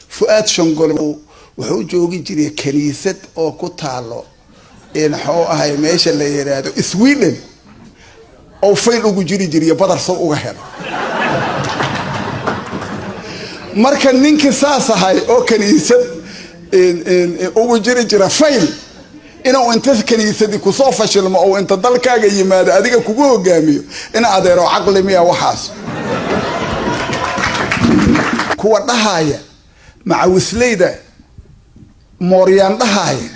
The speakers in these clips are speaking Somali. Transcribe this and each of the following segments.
Fu-Aad Shongol wuxuu joogi jiray kaniisad oo ku taalo xoo ahay meesha la yidhaahdo Sweden, oo fayl ugu jiri jiriyo badar sow uga helo. Marka ninkii saas ahay oo kaniisad ugu jiri jira fayl, inuu inta kaniisadii kusoo fashilmo oo inta dalkaaga yimaado adiga kugu hogaamiyo, in adeero caqli miya waxaas? Kuwa dhahaaya macawisleyda mooryaan dhahaaya,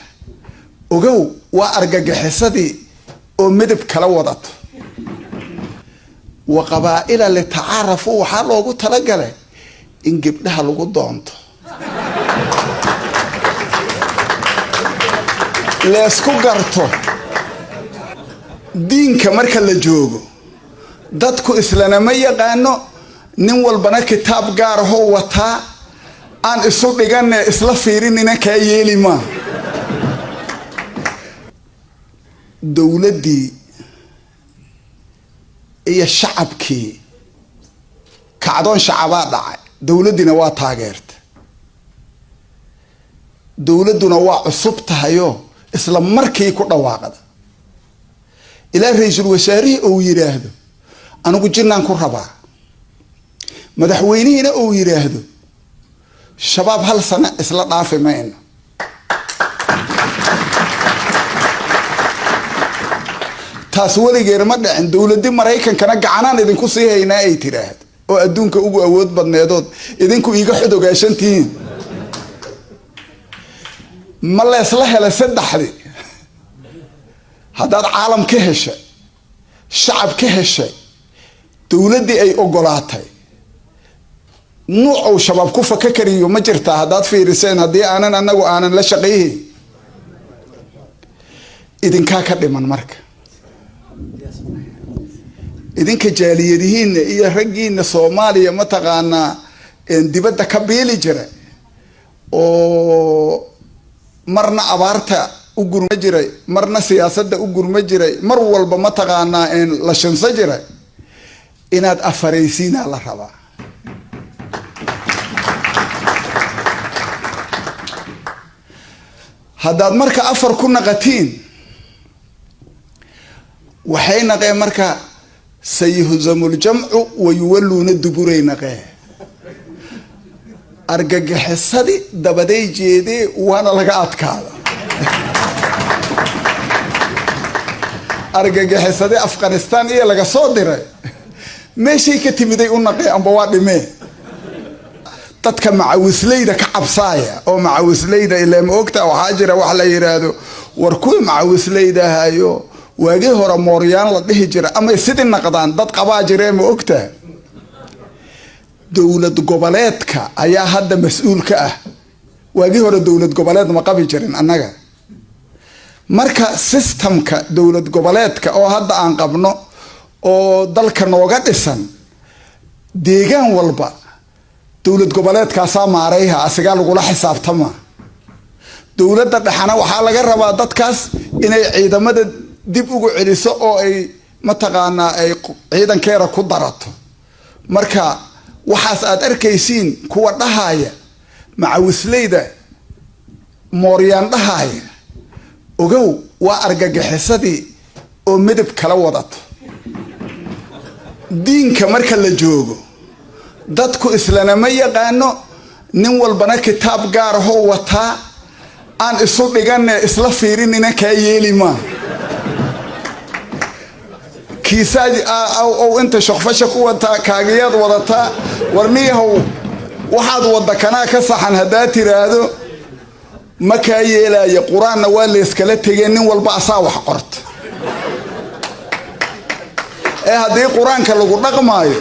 ogow, waa argagixisadii oo midab kala wadato. Wa qabaa'ila litacaarafu waxaa loogu talagalay in gabdhaha lagu doonto, leesku garto. Diinka marka la joogo, dadku islana ma yaqaano, nin walbana kitaab gaar ahoo wataa. Aan isu dhigane isla fiirinina, kaa yeeli maa. Dowladdii iyo shacabkii kacdoon shacabaa dhacay, dowladdiina waa taageerta. Dowladduna waa cusub tahayo, isla markii ku dhawaaqda ilaa ra-iisul wasaarihii uu yidhaahdo anigu jinnaan ku rabaa, madaxweynihiina uu yidhaahdo Shabaab hal sano isla dhaafi mayno. Taas weligeena ma dhicin. Dowladii Maraykankana gacanaan idinku sii haynaa ay tiraahdo, oo adduunka ugu awood badneedood idinku iiga xodogaashantihiin. Ma leesla hela saddexdii? Haddaad caalam ka heshay, shacab ka heshay, dowladdii ay ogolaatay, nuucow Shabaab ku faka kariyo ma jirtaa? Haddaad fiiriseen, haddii aanan anagu aanan la shaqayhayn, idinkaa ka dhiman. Marka idinka jaaliyadihiina iyo raggiina Soomaaliya mataqaanaa dibadda ka biili jira, oo marna abaarta u gurma jiray, marna siyaasadda u gurma jiray, mar walba mataqaanaa la shinso jiray, inaad afaraysiinaa la rabaa. Haddaad marka afar ku naqatiin, waxay naqeen marka sayuhzamuljamcu wa yuwalluuna duburay naqee. Argagixisadii dabaday jeedee, waana laga adkaada. Argagixisadii Afghanistan iyo laga soo diray meeshay ka timiday u naqee, amba waa dhimee. Dadka macawisleyda ka cabsaaya oo macawisleyda ilaa ma ogta, waxaa jira wax la yiraahdo war kuwii macawisleyda ahayo waagii hore mooryaan la dhihi jira amay sidii naqdaan, dad qabaa jiree, ma ogta? Dowlad goboleedka ayaa hadda mas-uul ka ah. Waagii hore dowlad goboleed ma qabi jirin annaga. Marka systemka dowlad goboleedka oo hadda aan qabno oo dalka nooga dhisan, deegaan walba dowlad goboleedkaasaa maarayha, asigaa lagula xisaabtama. Dowladda dhexana waxaa laga rabaa dadkaas inay ciidamada dib ugu celiso oo ay mataqaanaa ay ciidankeeda ku darato. Marka waxaas aad arkaysiin, kuwa dhahaaya macawisleyda mooryaan dhahaaya, ogow, waa argagixisadii oo midab kala wadato. Diinka marka la joogo, dadku islana ma yaqaano, nin walbana kitaab gaar ahoo wataa. Aan isu dhigane isla fiirinina, kaa yeeli maa. Kiisaad ow inta shokfasha ku wataa, kaagiyaad wadataa, warniyahow waxaad wadda kanaa ka saxan haddaad tiraahdo, ma kaa yeelaayo. Qur-aanna waa layskala tegeen, nin walba asaa wax qorta. Ee haddii qur-aanka lagu dhaqmaayo,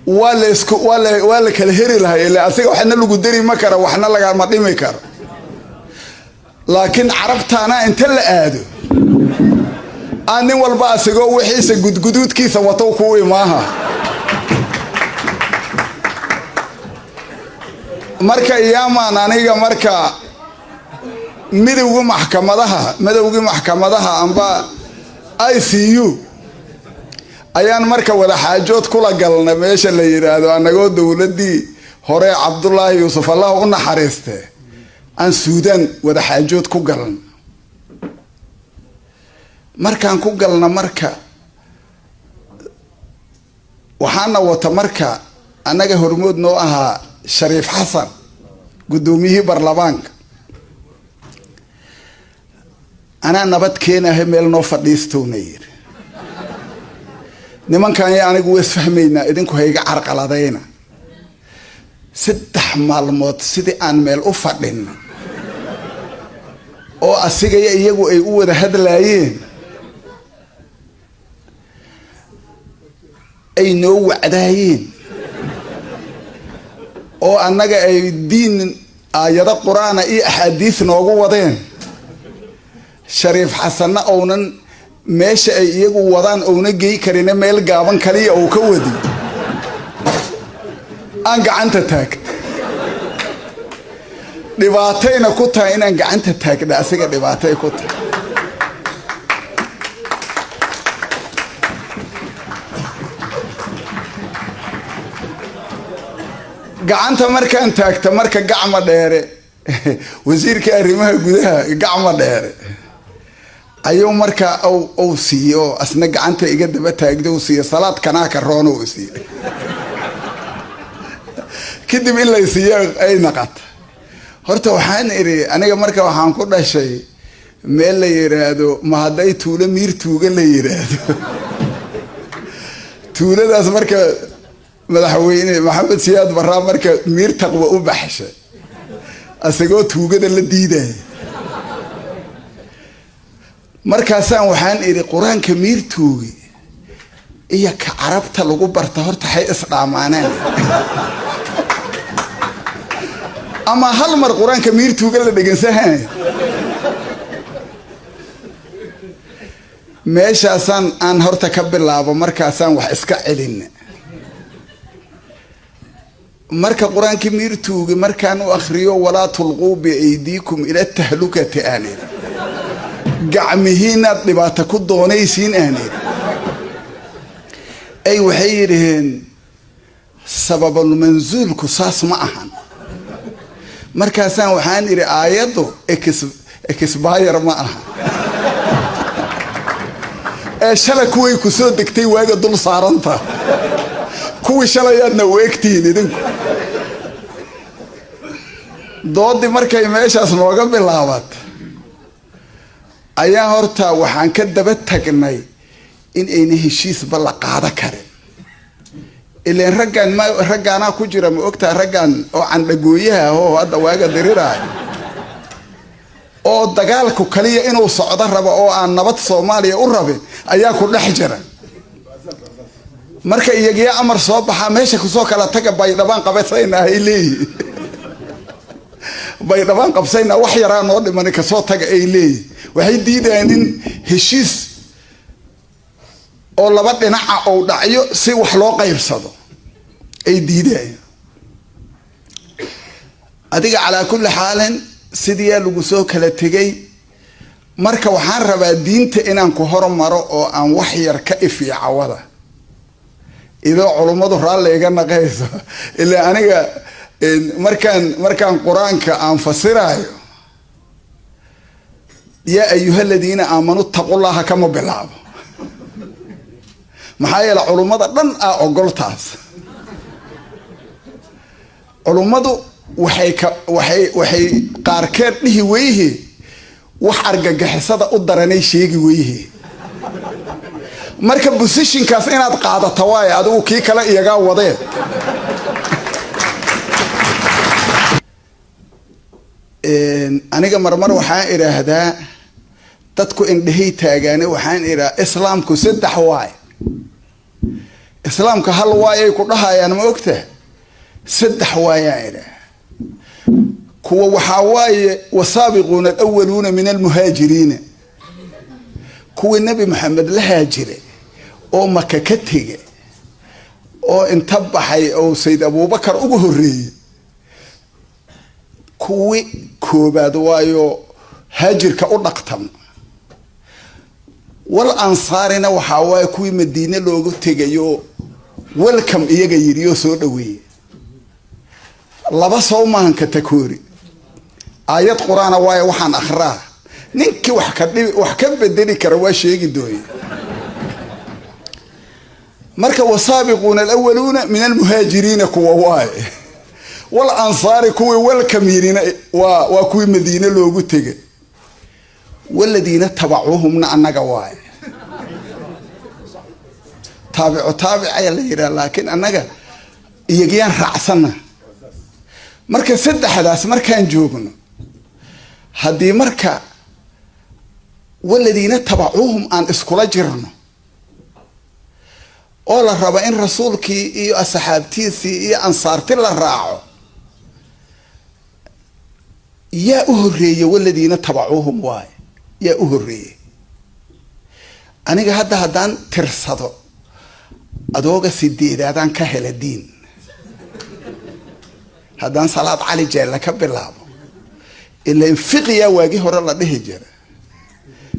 waa laysku waa la waa la kala heri lahay. Ila asiga waxna lagu dari ma karo, waxna lagama dhimi karo. Laakiin carabtaana inta la aado aan nin walba asigoo wixiisa gudguduudkiisa wato kuu imaaha. Marka iyaamaan aniga marka midowga maxkamadaha, midowgii maxkamadaha amba ICU ayaan marka wada xaajood kula galnay meesha la yidhaahdo annagoo dowladdii Hore Cabdullaahi Yuusuf, Allah u naxariiste, aan Suudaan wada xaajood ku galna. Markaan ku galna, marka waxaana wata, marka annaga hormood noo ahaa Shariif Xasan, guddoomiyihii baarlamaanka. "Anaa nabad keenahay, meel noo fadhiistowna," yiri. "Nimankan yo anigu waa isfahmaynaa, idinku hayga carqaladayna." 3 maalmood sidii aan meel u fadhin oo asigaya iyagu ay u wada hadlaayeen, ay noo wacdaayeen oo annaga ay diin, aayado qur-aana iyo axaadiis noogu wadeen, Shariif Xasanna ounan meesha ay iyagu wadaan ouna gey karina, meel gaaban kaliya uu ka wadi, aan gacanta taagta. Dhibaatayna ku tahay inaan gacanta taagna, asiga dhibaatay ku tahay. Gacanta markaan taagta, marka Gacma Dheere, wasiirka arrimaha gudaha, Gacma Dheere ayuu markaa ou siiyo, asna gacanta iga daba taagda u siiyo. "Salaad kanaa ka roon," u siiyo. Kadib in lay siiyo ay naqata. Horta waxaan idhi, aniga marka waxaan ku dhashay meel la yiraahdo Mahadday, tuulo Miir Tuuga la yiraahdo. Tuuladaas marka madaxweyne Maxamed Siyaad Baraa marka Miir Taqwa u baxshay, isagoo tuugada la diidaya. Markaasaan waxaan idhi, qur-aanka Miir Tuugi iyo ka Carabta lagu barta horta hay isdhaamaaneen? Ama hal mar qur-aanka Miir Tuuga la dhegansahay? Meeshaasaan aan horta ka bilaabo. Markaasaan wax iska celin. Marka qur-aankii Miir Tuugi markaan u akriyo, "Walaa tulquu biaydiikum ila tahlukati," aan idhi, "gacmihiinaad dhibaato ku doonaysiin," aan idhi, ay waxay yidhaheen, "Sababulmansuulku saas ma ahan." Markaasaan waxaan idhi, aayaddu expire ma aha ee shalay kuway ku soo degtay waaga dul saaranta, kuwii shalayaadna u egtihiin idinku. Doodii markay meeshaas nooga bilaabat, ayaa horta waxaan ka daba tagnay in ayna heshiisba la qaado karin. Ileen raggaan ma raggaanaa ku jira, ma ogtaha, raggan oo candhagooyaha oo hadda waaga diriraayo oo dagaalku kaliya inuu socdo rabo oo aan nabad Soomaaliya u rabin ayaa ku dhex jira. Marka iyagiya amar soo baxaa, "Meesha kusoo kala taga, Baydhabaan qabsayna," ay leeyihin, "Baydhabaan qabsayna, wax yaraa noo dhimani, kasoo taga," ay leeyihin. Waxay diidayaan in heshiis oo laba dhinaca ou dhacyo si wax loo qaybsado ay diidayaan. Adiga calaa kulli xaalin, sidiyaa lagu soo kala tegay. Marka waxaan rabaa diinta inaan ku hormaro oo aan wax yar ka ifiyo cawada, idoo culummadu raalli iga naqayso. Ilaa aniga markaan qur-aanka aan fasiraayo, "Yaa ayuha aladiina aamanuu taqullaha" kama bilaabo. Maxaa yeele, culummada dhan ah ogoltaas. Culummadu waxay ka waxay waxay qaarkeed dhihi weyhe, wax argagixisada u daranay sheegi weyhe. Marka positionkaas inaad qaadata waaye, adigu kii kale iyagaa wadee. Aniga marmar waxaan idhaahdaa, dadku indhehay taagaane, waxaan idhaha, islaamku saddex waay. Islaamka hal waay ay ku dhahayaan, ma ogta? Saddex waayaan idhaah. Kuwa waxaa waaye "Wasaabiquuna alawaluuna min almuhaajiriina", kuwii Nebi Maxamed la haajiray oo Maka ka tegay oo inta baxay oo Sayd Abuubakar ugu horreeyey, kuwii koobaad waayo haajirka u dhaqtam. Wal ansaarina waxaa waaye kuwii Madiine loogu tegayo, welcome iyaga yidhi oo soo dhaweeyey. Laba sow maahan katakoori. Aayad Qur-aana waayo waxaan akhraa, ninkii wax ka dhibi, wax ka bedeli kara waa sheegi dooye. Marka والسابقون الأولون من المهاجرين kuwa waaye, والأنصار kuwii welcome yirina waa kuwii Madiine loogu tegay, والذين اتبعوهم na annaga waaye. Taabicu taabic ayaa la yidhaha, laakiin annaga iyagiyaan raacsana. Marka saddexdaas markaan joogno, haddii marka والذين اتبعوهم aan iskula jirno oo la rabo in rasuulkii iyo asxaabtiisii iyo ansaarti la raaco, yaa u horreeye? والذين اتبعوهم waaye, yaa u horreeye? Aniga hadda haddaan tirsado, adooga sideedaadaan ka hela diin. Haddaan Salaad Cali Jeelle ka bilaabo, ilan fiqiyaa waagi hore la dhihi jira,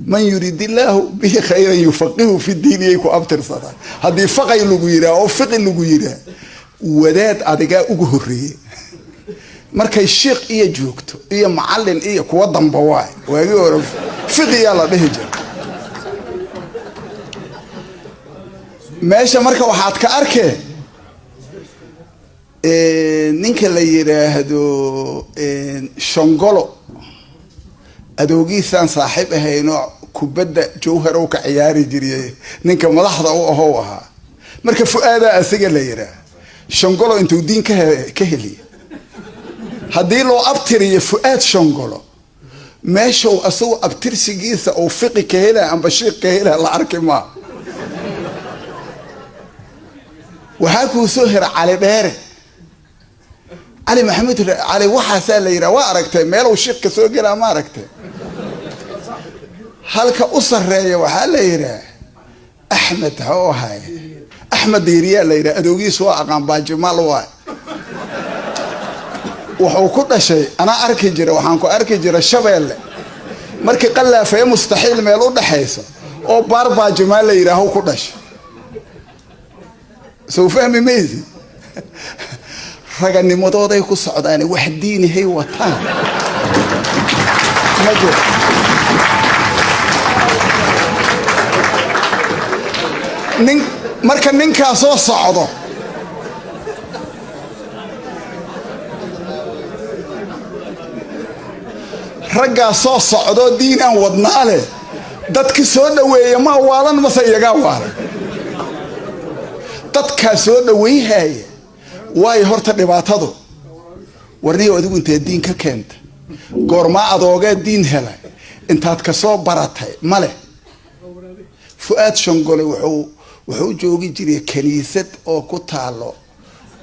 من يرد الله به خيرا يفقهه في الدين yay ku abtirsadaan. Haddii faqay lagu yiraa oo fiqi lagu yiraa, wadaad adigaa ugu horreeyey. Markay shiikh iyo joogto iyo macallin iyo kuwa damba waay, waagii hore fiqiyaa la dhihi jira. Meesha marka waxaad ka arkee ninka la yidhaahdo Shongolo, adoogiisaan saaxiib ahaynoo kubadda Jawharow ka ciyaari jiriyay, ninka madaxda u ahow ahaa. Marka Fu-aadaa asiga la yidhaah. Shongolo intuu diin ka heliya? Haddii loo abtiriyo Fu-aad Shongolo, meeshau asagu abtirsigiisa uu fiqi ka hela amba shiiq ka hela la arki maa. Waxaa kuu soo hera Cali Dheere, Cali Maxamuud Cali waxaasaa la yidhaha. Waa aragtay meelow shiiq ka soo gelaa? Ma aragtay? Halka u sarreeya waxaa la yidhaah Axmed, ha ahay Axmed Diiriyaa la yidhaha. Adoogiisu waa aqaan, Baajimaal waay. Wuxuu ku dhashay, anaa arki jira, waxaan ku arki jira Shabeelle markii Qallaafee Mustaxiil meel u dhaxaysa oo Baar Baajimaal la yidhaaho ku dhashay. Soo fahmi maysi? Raganimadooday ku socdaan, wax diinihay wataan ma jiro. Nin marka ninkaasoo socdo, raggaa soo socdoo diin aan wadnaa leh, dadki soo dhaweeya ma waalan mase iyagaa waalan? Dadkaa soo dhaweyhaya waayo horta dhibaatadu. Warniyow, adigu intee diin ka keenta? Goormaa adoogee diin helay? Intaad kasoo baratay male. Fu-aad Shongole wuxuu joogi jiray kaniisad oo ku taalo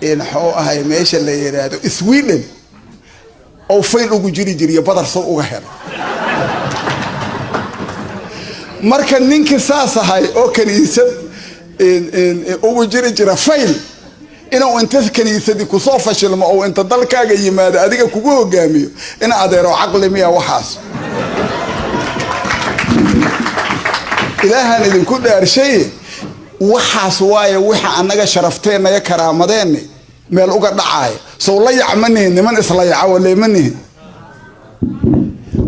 muxuu ahay meesha la yidhaahdo Sweden oo fayl ugu jiri jiriyo badar sow uga helo. Marka ninkii saas ahay oo kaniisad ugu jiri jira fayl, inuu inta kaniisadii kusoo fashilmo oo inta dalkaaga yimaado adiga kugu hogaamiyo, in adeero caqli miya waxaas? Ilaahaan idinku dhaarshay, waxaas waaye waxa annaga sharafteenna iyo karaamadeenni meel uga dhacaaya. Sow la yac ma nihin? Niman isla yaca walee ma nihin?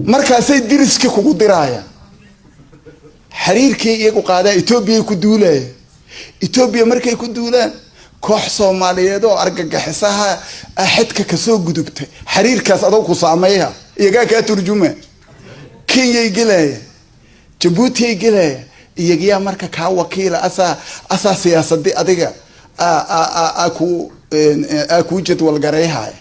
Markaasay diriskii kugu diraayaan, xiriirkii iyagu qaadaa. Etoobiyay ku duulaya. Etoobiya markay ku duulaan, koox Soomaaliyeed oo argagaxisaha xedka kasoo gudubtay, xiriirkaas adoo ku saameeya, iyagaa kaa turjuma. Kenyay gelaya, Jabuutiyay gelaya, iyagiyaa marka kaa wakiila. Asaa siyaasadii adiga aa ku aa kuu jadwalgarayhaya.